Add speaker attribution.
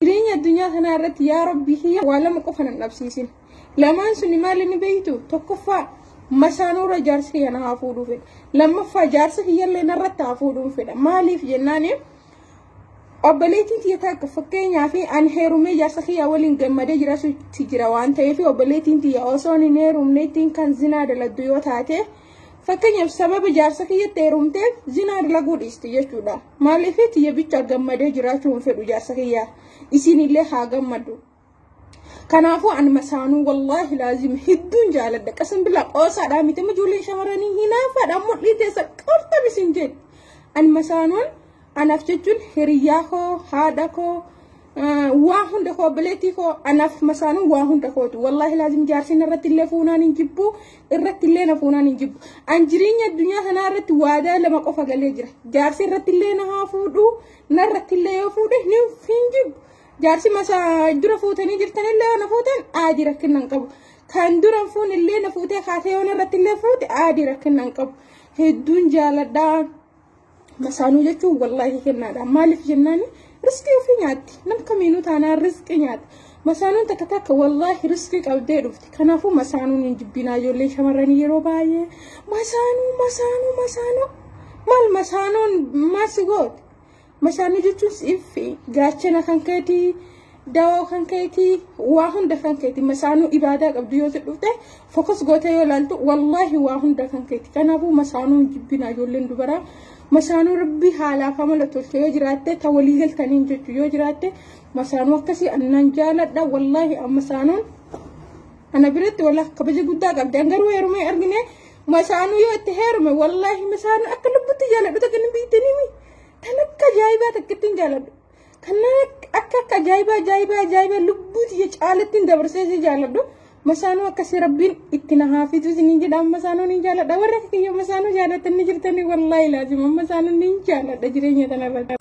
Speaker 1: Jireenya addunyaa kanaa irratti, yaa Rabbi kiyya, waa lama qofa nan dhabsiisin. Lamaan suni maal inni beektu? Tokkoffaa, masaanuurra jaarsi kiyya na haa fuudhuu fedha. Lammaffaa, jaarsa kiyyallee narratti haa fuudhuu fedha. Maaliif jennaani, obboleettiin tiyya takka, fakkeenyaa fi ani heerumee jaarsa kiyya waliin gammadee jiraachuutti jira waan ta'eef, obboleettiin tiyya osoo hin heerumneettiin kan zinaa daladdu yoo taate, fakkeenyaaf sababa jaarsa kiyyatti heerumteef zinaa dalaguu dhiisti jechuudha. Maaliif? Tiyya bicha gammadee jiraachuu hin fedhu, jaarsa kiyya isinillee haa gammaddu. Kanaafuu ani masaanuu wallaahi laazim hedduun jaaladha. Qasan bilaa qoosaadhaa miti, ijoolleen shamarranii hinaafaadha mudhii teessa qortam isin jedhu. Ani masaanuun anaaf jechuun hiriyaa koo, haadha koo, waa hunda koo, obboleettii koo. Anaaf masaanuun waa hunda kootu. Wallaahi laazim jaarsin irratti illee fuunaan hin jibbu, irratti illee na fuunaan hin jibbu. An jireenya addunyaa kanaa irratti waadaa lama qofa galee jira. Jaarsi irratti illee na haa fuudhu, narratti illee yoo fuudhe hin jibbu. Jaarsi masa dura fuutanii jirtanillee yoo na fuutan aadii rakkina hin qabu. Kan dura fuun illee na fuutee kaatee yoo irratti illee fuute aadii rakkina hin qabu. Hedduun jaaladhaa. Masaanuu jechuun wallaahi kennaadha. Maaliif jennaan, riskii ofii nyaatti. Nam kamiinuu taanaan riskii nyaatti. Masaanuun takka takka wallaahi riskii qabdee dhufti. Kanaafuu masaanuun hin jibbinaa. Ijoollee shamarranii yeroo baay'ee masaanuu, masaanuu, masaanuu, maal masaanuun maal si goote? Masaanuu jechuun siif gaachana kan keetii, dawoo kan keetii, waa hunda kan keeti. Masaanuu ibaadaa qabdu yoo si dhufte, focus gootee yoo ilaaltu, wallaahi waa hunda kan keeti. Kanaafuu masaanuu hin jibbinaa, ijoolleen dubaraa. Masaanuu Rabbi haalaaf amala tolche yoo jiraatte, ta walii galtaniin jechuu yoo jiraatte, masaanuu akkasii annan jaaladha. Wallaahi masaanuun ana biratti wallaahi kabaja guddaa qabdi. An garuu heerumee argine. Masaanuu yoo itti heerume, wallaahi masaanuu akka lubbutti jaaladhu takka ni beektanii, tan akka ajaa'ibaa takka ittiin jaaladhu. Kan akka ajaa'ibaa ajaa'ibaa ajaa'ibaa lubbuu tiyya caalattiin dabarsee si jaaladhu. Masaanuu akkasii Rabbiin itti na haafitu isiniin jedha. Masaanuu ni jaaladha. Warra kiyya masaanuu jaalatanii jirtanii, wallaahi laazima masaanuu ni jaaladha jireenya tanarratti.